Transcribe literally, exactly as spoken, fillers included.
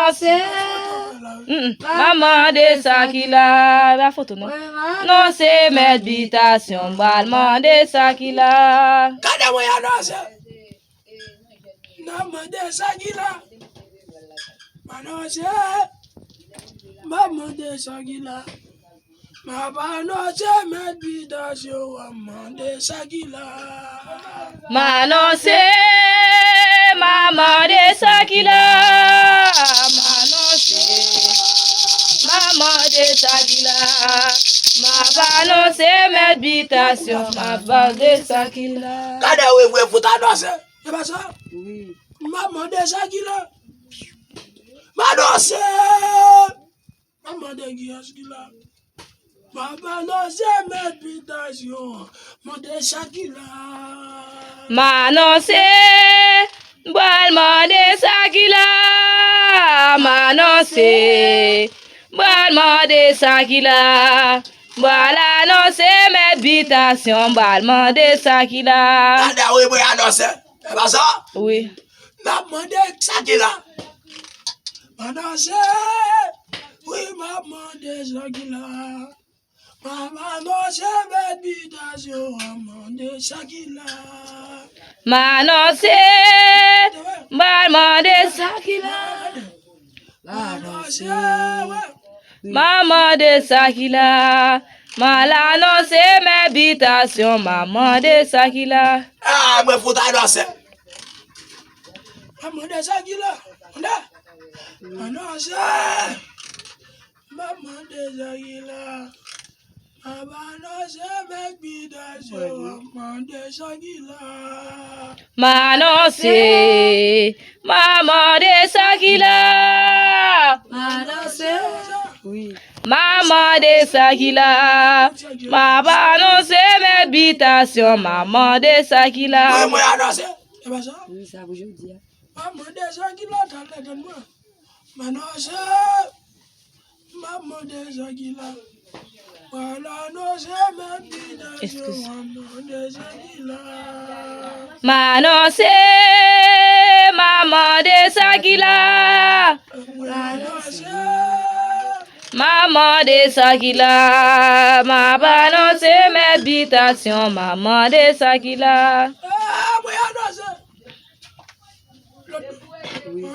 Se, mm, m ap mande sa ki la. E pa foto, non. Non, se mèt bitasyon, m pral mande sa ki la. Gade mwen anonse. N ap mande sa ki la. M anonse. M ap mande sa ki la. M ap anonse mèt bitasyon an, m mande sa ki la. M anonse, m ap mande sa ki la. M anonse, m ap mande sa ki la. M ap anonse mèt bitasyon, m ap mande sa ki la. Gade wi, vre fout anonse. E pa sa? Wi. M ap mande sa ki la. M anonse. M ap mande kiyès ki la. M ap anonse mèt bitasyon an. Mande sa ki la. M anonse, m pral mande sa ki la. M anonse, m pral mande sa ki la. M pral anonse mèt bitasyon, m pral mande sa ki la. Gade wi, mwen anonse. E pa sa? Wi. M ap mande sa ki la. M anonse. Wi, m ap mande sa ki la. M ap anonse mèt bitasyon an, mande sa ki la. M anonse, m pral mande sa ki la. M anonse, wi. M ap mande sa ki la. M al anonse mèt bitasyon, m ap mande sa ki la. Ah, mwen fout anonse. M ap mande sa ki la. Mande. Anonse. M ap mande sa ki la. M ap anonse mèt bitasyon an, m ap mande sa ki la. M anonse, m ap mande sa ki la. M anonse. Wi. M ap mande sa ki la. M ap anonse mèt bitasyon, m ap mande sa ki la. Mwen, mwen anonse. E pa sa? Wi, sa pou jodi a. M ap mande sa ki la, talè, tann mwen. M anonse. M ap mande sa ki la. Pral anonse mèt bitasyon an, mande sa ki la. M anonse, m ap mande sa ki la. M anonse. M ap mande sa ki la. M ap anonse mèt bitasyon, m ap mande sa ki la. Ah, mwen anonse. Wi. Wi. Wi.